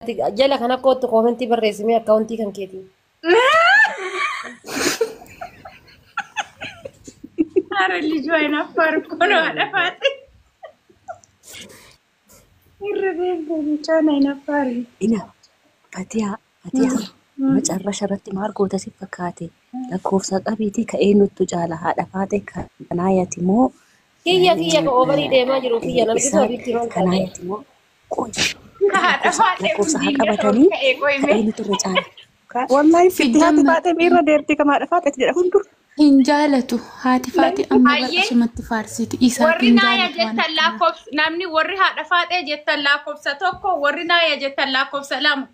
Jala kana kootu koomentii barreessimee akkaawuntii kan keetii. Haara lijuu ayinaaf እኮ ነው haadha Faaxee. Irra deemtee mucaan ayinaaf. Ina Fatiyaa, Fatiyaa, macarrasha irratti maal goota si fakkaate? Lakkoofsa qabiitii ka'ee nuttu caala, haadha Faaxee kanaayati moo? Kiyya, kiyya ka oobarii deemaa jiru kiyya namni Isaa abiitti maal taate? Kanaayati moo? Qoy, Haadha Faaxee lakkoofsa haa kun qabatanii ka'ee qoyme. ka'ee nutu irra caala. Wallahi fitti haati Sijjamma Faaxee miirra deemti kama haadha Faaxeeti jedha hundu. Hin jaalatu. Haati Faaxee amma Hayyee. barqasumatti faarsiti. Isaaf Warri hin naaya jaalatu waan jettan akkanaa. lakkoofsa, namni warri haadha Faaxee jettan lakkoofsa 1, warri naaya jettan lakkoofsa 2.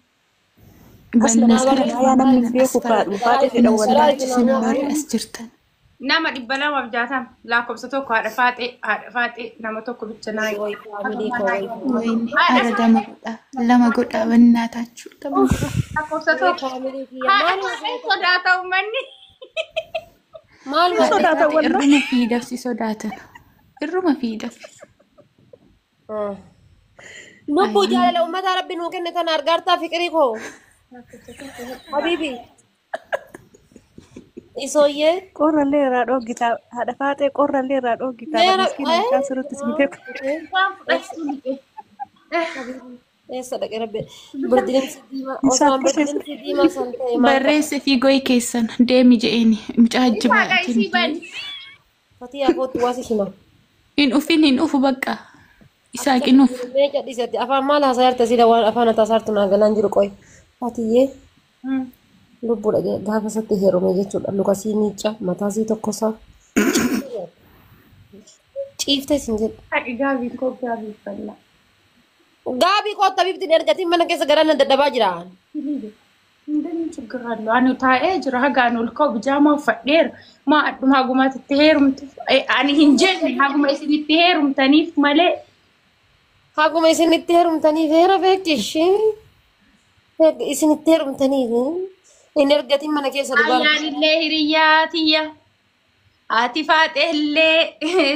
Asla Bannas maskara naayaa namni hin as beeku kaadhu Faaxee jedha na wallahi. sodaachisin warri as jirtan. Nama 260, lakkoofsa 1 haadha Faaxee, haadha Faaxee, nama 1 bicha naaya. Way faamilii koo, way. Wayne ara lama godhaa. Lama godhaa bannaataachuu, lama godhaa. Lakkoofsa Way 1. faamilii kiyya Haadha maaluma Faaxee sodaata uummanni. Maaluma Haadha Sodaata Faaxee wallahi. irruma fiidaf si sodaatan. Irruma fiidaf. Lubbuu jaalala uummataa rabbi nuu kenne tana argaartaa fiqirii koo. Habiibi. Isooyyee. Qorrallee irraa dhooggitaa haadha Faaxee, qorrallee irraa dhooggitaa Meera miskiina mucaan sirriitti si beeku. Isaan fudhachuu liqe. Eessa dhaqee rabbi birdilimsi diimaa osoo birdilimsi diimaa san ta'e maal qaba? Barreesse fi goyi keessan deemi je'eeni mucaa Haadha isii ajjibaatiin. bani. Fatiyaa kootu waa si hima. Hin ufin, hin ufu bakka. Isaaq hin ufu. Mee cadhisetti afaan maal haasaa jirta sila? Waan afaan haasaa jirtu naa galaan jiru qoy. Fatiyyee, lubbuudha gaafa isatti heerume jechuudha. Lukasii miicca mataasii tokkosaa. Ciiftee sin jedhu. Haadhi gaabii koo gaabii bal'aa. Gaabii kootta bifti ergatiin mana keessa garaan na dadhabaa jira. Hundeen ችግር አለው. Ani taa'ee jira, hagaan ol ka'u bijaamaa uffadheera. Maa adduma hagumatti itti heerumtu ani hin jenne, haguma isin itti heerumtaniif malee. Haguma isin itti heerumtaniif heera beekti ishee. Isin itti heerumtaniif hin ergatiin mana keessa dhugaa. Ayyaanillee hiriyyaa tiyya. Haati Faaxee illee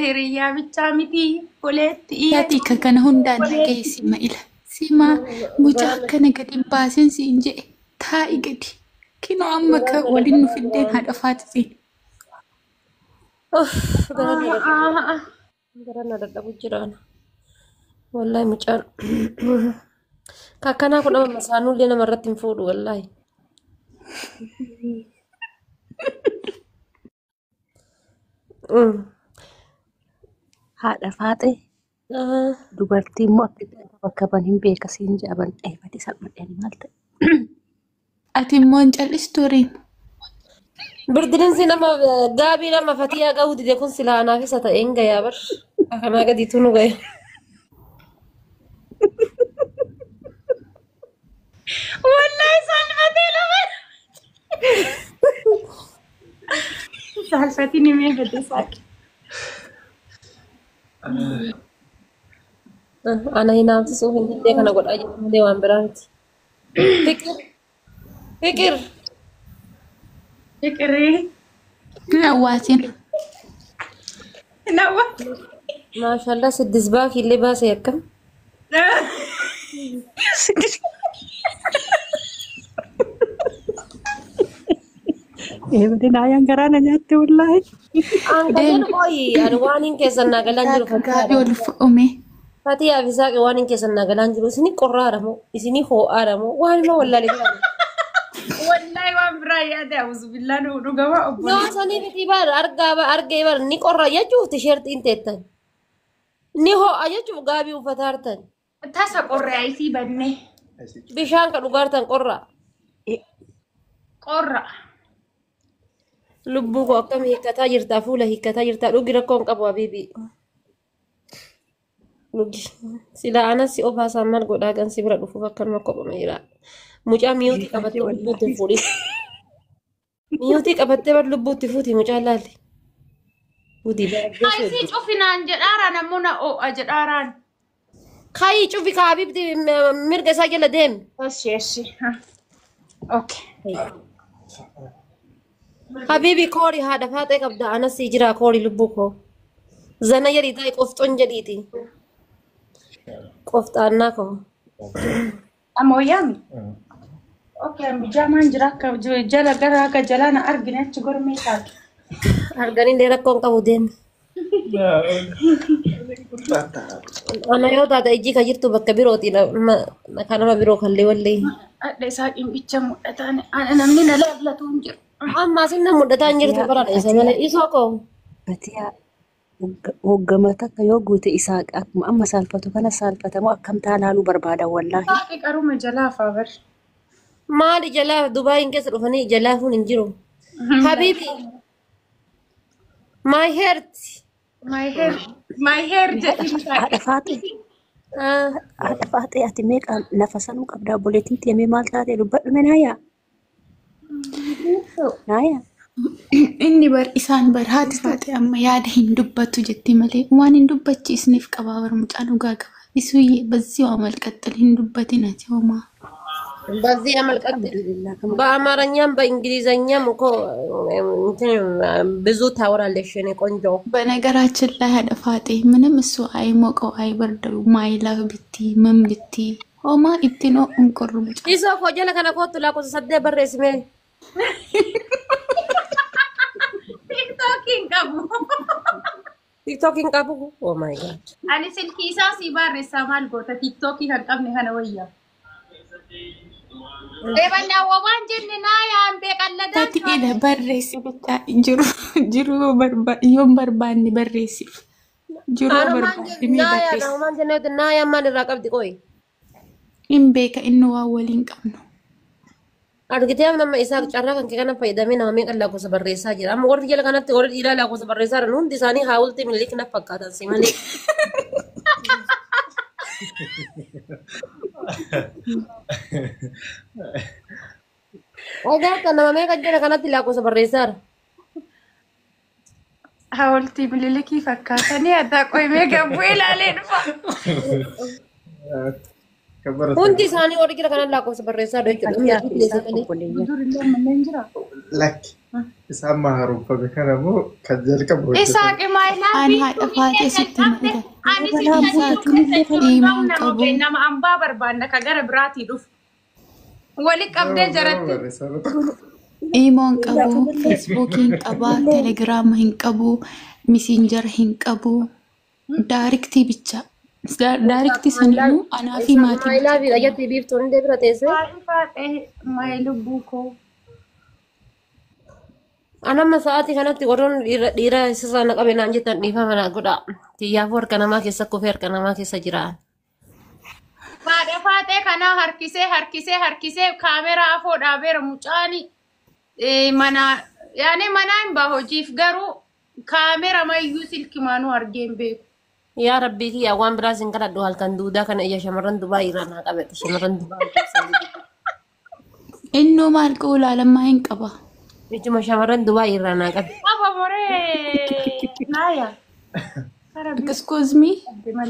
hiriyyaa bichaa miti koleetti. Yaati ka kana hundaan dhaga'e sima ila. Sima mucaa akkana gadi hin baasin siin jedhe, taa'i gadi. Kinoo amma ka waliin nu fiddeen haadha Faaxee. Garaan na dadhabu jira. Wallahi mucaan kakkanaa kun amma masaanuullee namarratti hin fuudhu wallahi. Haadha Faaxee dubartii immoo akka bakka ban hin beeka siin jedhaman dheefatee salphadheen maal ta'e? Ati immoo hin callistu riin. Birdilinsi nama gaabii nama Fatiyaa gahuu dide kun silaa anaaf isa ta'e hin gayaa bar. Kanaa gadiitu nu gaya. Wallahi salphatee lama. Salphatiin himee fedhe saaqe. Ana hinaafsisuuf hin didee kana godhaa jiru malee waan biraa miti. Fiqir. Fiqir. Fiqirii. Hin awwaasin. Nawa. Maashaallah, siddis baakii illee baasee akkam. Eebade naayaan garaa na nyaatte wallahi. An kan jedhu qoyi ani waan hin keessan naa galaan jiru Gaabii Fatiyaadha. ol ume. Fatiyaa fi Saaqee, waan hin keessan naa galaan jiru isinii qorraadha moo isinii hoo'aadha moo waan ima wallaalee jira. Wallahi waan biraa yaade, auzubillah, nu dhugama Yoo obboleessa. sanii miti bar argaa argee bar ni qorra jechuuf tisheertiin teettan. Ni ho'a jechuuf gaabii uffataartan. Tasa qorra isii banne. Bishaan ka dhugaartan qorra. Qorra. Lubbuu koo akkam hiikkataa jirtaa? Fuula hiikkataa jirtaa? Dhugi, rakkoo hin qabu habiibi. Dhugi. Silaa anas si obaasaan maal godhaa gan si bira dhufuuf akkanuma kophama jira. Mucaa miyuutii qabattee lubbuutti hin fuudhin. Miyuutii qabattee bar lubbuutti fuuti mucaa laali. Fuuti Isii cufinaan jedhaaraan ammoo na oo'a jedhaaraan. Kaayii cufi ka habiibti mirga isaa jala deemi. Eshi eshi. Okay. Habiibi koori, haadha Faaxee qabda anas si jira, koori lubbuu koo. Zana jedhii taa'e qofxoon jedhiiti. Qofxaannaa koo. Amma wayyaami? Okay, bijaamaan jira akka jala gara akka jalaa na argine achi gormee taate. Arganillee rakkoon qabu deemi. Ana yoo taate ijji ka jirtu bakka birooti kan nama biroo kallee wallee. Adda isaa dhimbicha mul'ataan namni na laallatu hin jiru. Amma asin mul'ataa hin jirtu bara dheessa malee isoo koo. Fatiyaa hoggama takka yoo guute isaa akkuma amma saalfatu kana saalfatamu akkam taa laaluu barbaada wallaahi. Waaqni qaruma jalaa faa bari. Maali jalaa Dubaayin keessa dhufanii jalaafuun hin jiru. Habiibi. My heart. My hair, my hair jedhin Haadha faaxee haadha faaxee ati meeqa lafa sanuu qabda obboleettiin teemee maal taate dubbadhu mee naayaa? Naayaa? Inni bar isaan bar haati faaxee amma yaada hin dubbatu jetti malee waan hin dubbachiisneef qabaa bar mucaa dhugaa qaba. Isuyyee በዚሁ አመልቀጥል hin dubbatin ati homaa. በዚህ አመልቀጥል በአማርኛም በእንግሊዘኛም እኮ እንትን ብዙ ታወራለሽ የኔ ቆንጆ። በነገራችን ላይ haadha faaxee ምንም እሱ አይሞቀው አይበርደው ማይላፍ ብቲ ምን ብቲ homaa ittiin hin qorru mucaa. Isoo koo jala kana kootu lakkoofsa saddeet barreessime. TikTokiin qabu. TikTokiin qabu. Oh my God. Ani silkii isaa sii barreessaa maal goota TikTokii kan qabne kana wayya. Eebannaa waan jenne naa yaan beekalladaan. Tati ila barreessi bichaa jiru jiru yoo barbaanne barreessiif. Jiru barbaanne mee barreessi. Anumaan jenne naayaa maal irraa qabdi qoyi. Hin beeka inni waan waliin qabnu. Argitee nama isaa carraa kan kee kana fayyadamee nama meeqa lakkoofsa barreessaa jira. Amma warri jala kanatti warri dhiiraa lakkoofsa barreessaa jiran hundi isaanii haawultii Minilik na fakkaatan si malee. Egaa kan nama meeqa jala kanatti lakkoofsa barreessaa jira. Haawultii Minilikii fakkaatanii addaa qoyimee gabbuu ilaalee dhufa. Hundi isaanii warri jala kanatti lakkoofsa barreessaa jiru jechuudha. Durillee manneen jira. Lakki isaan haaromfame kana moo kan jalqabu Isaaqi Ani haadha faaxee sitti hima. Ani qabu. nama ambaa barbaanna ka gara biraatii dhufu. Wali qabdee jaratti. Imoo hin qabu, Feesbuukii hin qabaa, Telegiraama hin qabu, Misinjara hin qabu, daariktii bicha. Daariktii sanimmoo anaa fi maatii Maayilaa fi dhayyatti biiftuun illee bira teessee. Haadha faaxee maay lubbuu koo. Anamma sa'aatii kanatti warroon dhiira sirraa na qabe naan jettan dhiifama naa godha. Xiyyaafuu harka namaa keessa kufee harka namaa keessa jira. Haadha faaxee kanaa harkisee harkisee harkisee kaameraa afoo dhaabeera mucaani mana yaani manaa hin baa hojiif garuu kaamera mayyuu silkimaanuu argee hin beeku. Yaa Rabbii kiyya waan biraas hin kadhadhu halkan duudaa kana ija shamarran Dubaay irraa naa qabate shamarran Dubaay keessa. Innoo maal qabu ilaalammaa hin qaba. Ijuma shamarran Dubaay irraa naa qabe. Qaba moree naaya. Excuse me,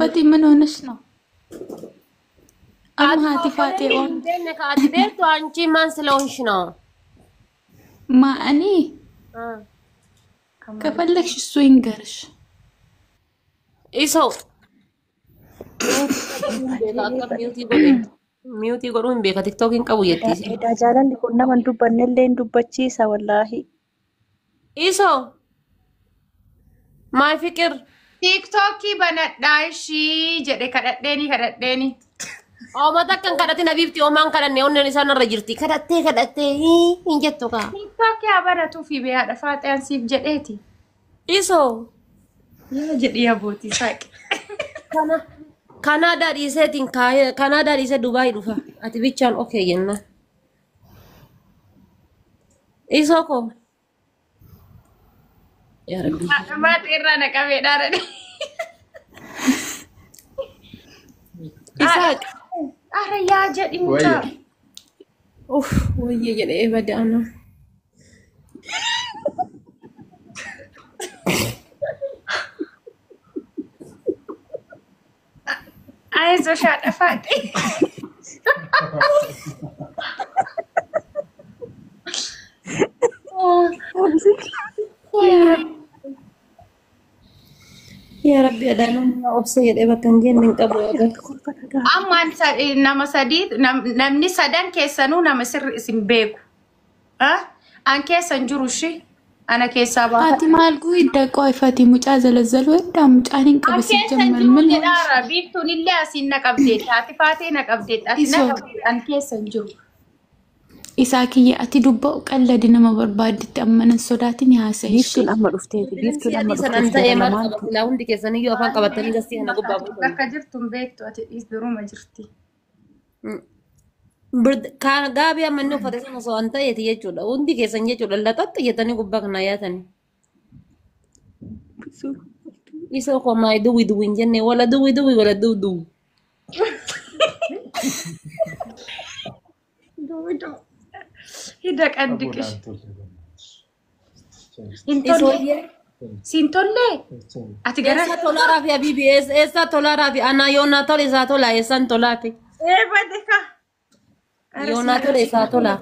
Fati ምን ሆነሽ ነው? Amma haati faaxee oon Ati beektu አንቺ ማን ስለሆንሽ ነው? ማእኔ ከፈለግሽ እሱ ይንገርሽ። Isoo. Miyuutii godhuu hin beeka tiktookiin qabu jetti. Edaa jaalalli kun nama hin dubbannellee hin dubbachiisa wallaahi. Isoo. Maay fiqir. TikTokii banadhaa ishii jedhe kadhadheeni kadhadheeni. Oomata akkan kadhatin abiibti oomaan kadhanne onneen isaan irra jirti. Kadhattee kadhattee hin jettu kaa. TikTokii haa banatuu fi haadha faaxee siif jedheeti. Isoo. Yaa jedhii abbootii saaqe. Kanaadaa dhiiseetiin Kanaadaa dhiisee Dubaay dhufa. Ati bichaan okee jenna. Isoo koo. Yaa Rabbi. Haadha faaxee irraa na qabee dhaadhani. Isaaq Ara yaa jedhi mucaa. Uff wayyee jedhee bade ana. Ayizoo haadha faaxee. Yaa Rabbi. Rabbi adaanuu obsa jedhee bakka hin geenye hin qabu. Ammaan nama sadii namni sadan keessanuu nama sirri isin beeku. An keessa hin jiru ishee ana keessaa baata. Ati maal guyidda qoifati mucaa zalazzalu edda mucaan hin An qabu si keessa hin jammar jiru mal jedhaara biiftuun illee asiin na qabdeetti haati faatee na qabdeetti ati na Isoo. qabdeetti an keessa hin jiru. Isaa kiyya ati dubba'u qalladi nama barbaaddetti amma nan sodaatin haasa'e ishee. Biiftuun amma dhufteeti. Biiftuun amma Adii sanan dhufteeti. ta'ee Gara maal lamaan qaba silaa hundi keessaniyyuu afaan qabatanii gastii kana gubbaa buutan. Bakka jirtu hin beektu ati dhiis duruma jirti. Kaan gaabii amma inni uffate sana osoo an ta'eeti jechuudha. Hundi keessan jechuudha. Laxaxxi jettanii gubbaa kana yaatanii. Isa komaa duwwi duwwi hin jenne wala duwwi duwwi wala duw duw. Hidda qaddiqish. Hin Isoo tolle. Siin tolle. Ati gara. Eessa tolaaraa fi Habibi eessa tolaaraa fi anaa yoonaa tole isaa tola eessaan tolaati. Ee bade ka. Yoonaa tole isaa tola.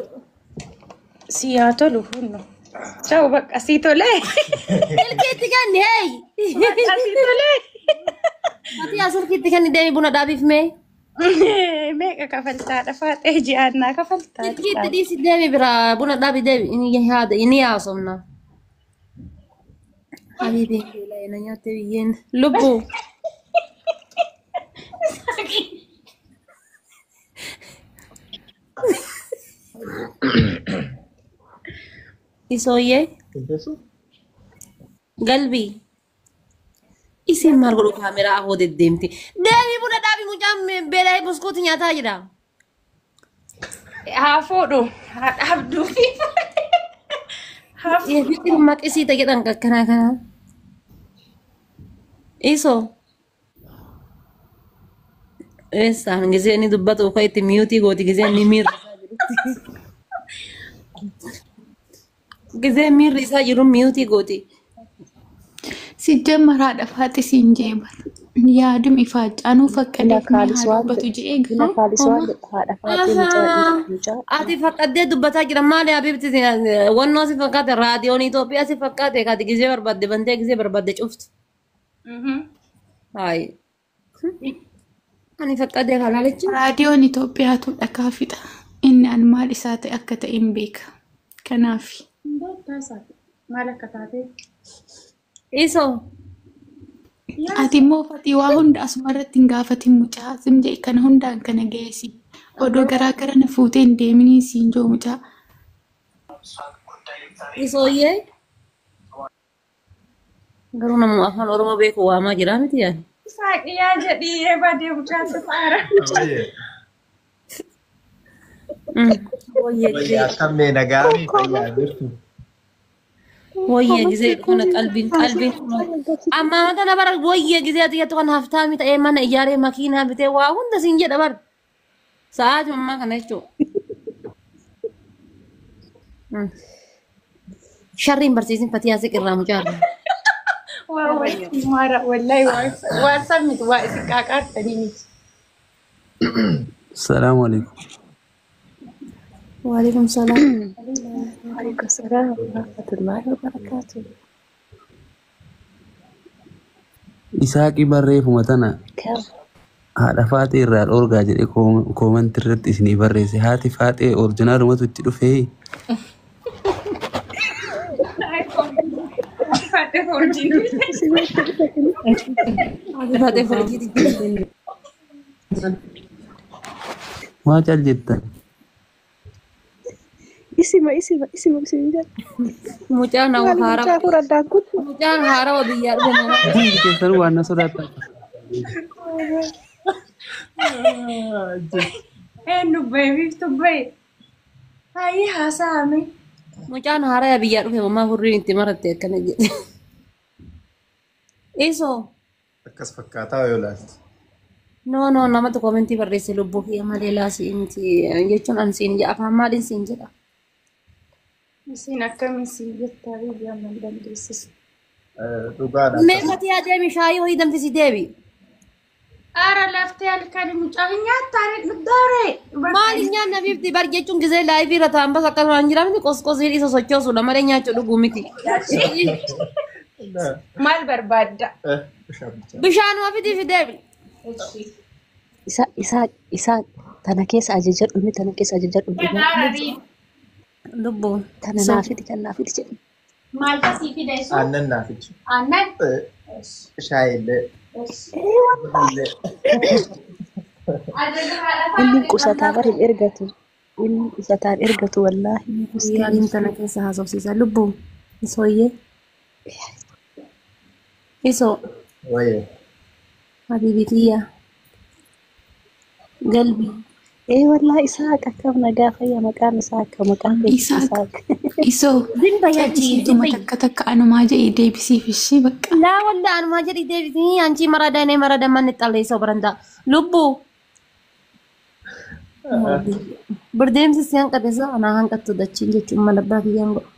Si haa tolu hunno. Ta'u bakka sii tolee. Silkiitti kenni hey. Bakka sii tolee. Ati yaa silkiitti kenni deemi buna dhaabiif mee. Meeqa kafaltaadha faaxee ji'aannaa kafaltaa. Silkiitti dhiisi deemi biraa buna dhaabi deemi inni haada inni haasofna. Habibi na nyaatte biyyeen lubbu. Isooyyee galbii. Isin maal godhu kaameraa afoo deddeemti. Deemi buna dhaabi mucaan beela'ee buskuuti nyaataa jira. Haa fuudhu. Haa dhaabduu. Haa Eefitti maqisiita jedhan akkanaa kana. Isoo. Eessaan gisee inni dubbatu uka itti miyuutii gooti gisee inni miirri isaa jirutti. Gisee miirri isaa jiru miyuutii gooti. Si jammar haadha faati siin jeebar. Yaadum ifaaccaanuu Ila faqqadeef mee kaalis haa waan dubbatu je'ee ila garuu kaalis waan homaa jedhu haadha faaxee mucaa mucaa. Ati faqqaddee dubbataa jira maali Habibti wannoo si fakkaate raadiyoon Itoophiyaa si fakkaate kaati gisee barbaadde bantee gisee barbaadde cuftu. Hayi. Ani faqqaddee kalaalichi. Raadiyoon Itoophiyaatu dhakaa fixa. Inni an maal isaa ta'e akka ta'e hin beeka. Kanaafi. Maal akka taate? Isoo. Ati immoo fatii waa hunda asuma irratti hin gaafatin mucaa. Sim jedhi kana hundaan kana geessi. Odoo garaa gara na fuutee hin deeminii siin joo mucaa. Isooyyee. Garuu namuma afaan Oromoo beeku waamaa jira miti yaani. Saaqiyaa jedhii ee badee mucaan safaara. Wayyee gisee Akkammee nagaanii fayyaa jirtu. wayyee gisee kana qalbiin qalbiin amma mata na bara wayyee gisee ati jettu kan haftaami ta'ee mana ijaaree makiinaa bitee waa hunda siin jedha bara. Sa'aatii ammaa kana jechuudha. Sharriin barsiisin fatii asii qirraa mucaarra. Waa walitti maara wallahi waan san miti waa isin qaaqaartanii miti. السلام عليكم. Waalaikum salaam. Waalaikum salaam wa rahmatullahi wa barakaatuh. Isaaqii barreeffama tana Kam haadha faaxee irraa dhoorgaa jedhe koomantii irratti isinii barreesse. Haati faaxee orjinaalumatu itti dhufee Faatee forjiin. Haati faatee forjiiti jira. Maa cal jettan? Isima isima isima isima jedha. Mucaan Maali mucaa haaraa kun addaan kuttu? mucaan haarawaa biyyaa dhufe nama. Hundi keessanuu waan na sodaattan. Eenyu bahe biiftuu bahe. Hayi haasa'ame. Mucaan haaraa biyyaa dhufe mammaa hurriin itti maratte akkana jedhe. Isoo. Akkas fakkaataa yoo ilaalte. No no namatu komentii barreesse lubbuu kiyya malee laasii miti jechuun an siin jedha afaan maaliin siin jedha. Isiin akkamiin siin jettaa biyya amma hin dandeessisu. Dhugaadha. Mee fatii adeemi shaayii wayii danfisi deebi. Aara laftee halkan mucaa hin nyaattaa dhugdaare. Maali nyaanna bifti bar jechuun gisee laayifii irra ta'an bas akkasuma hin jira miti qosqosii isa sochoosuudha malee nyaachuu dhuguu miti. Maal barbaadda? Bishaan bichaa. Bishaanuma fidii fidee. Isa isa isa tana keessa ajajadhu inni tana keessa ajajadhu. Gaarii. Lubbuu. Tana Isoo. naa fidi kan naa fidi jedhu. Maal kasii fida isu? Aannan naa fidi. Aannan? Shaayii illee. Illee. Ajaja haadha Inni faaxee qusataa bar hin ergatu. Inni qusataan ergatu wallaahi. Guyyaa tana keessa haasofsiisa. Lubbuu. Isooyyee. Isoo. Wayee. Habibi kiyya. Galbi. Ee wallaahi Isaaq akkam nagaa fayya maqaan isaa akka maqaan keetii Isaaq. Isaaq. Isoo Zimba yaachii. cal'isiituma Zimba. takka takka anumaa jedhee deebisiif ishii bakka. Laa walla anumaa jedhi deebisii anchi marada inni marada manni xalleessa barandaa. Lubbuu. Birdeemsi si hanqate isaa anaa hanqattu dachiin jechuun mala abbaa kiyyaan godha.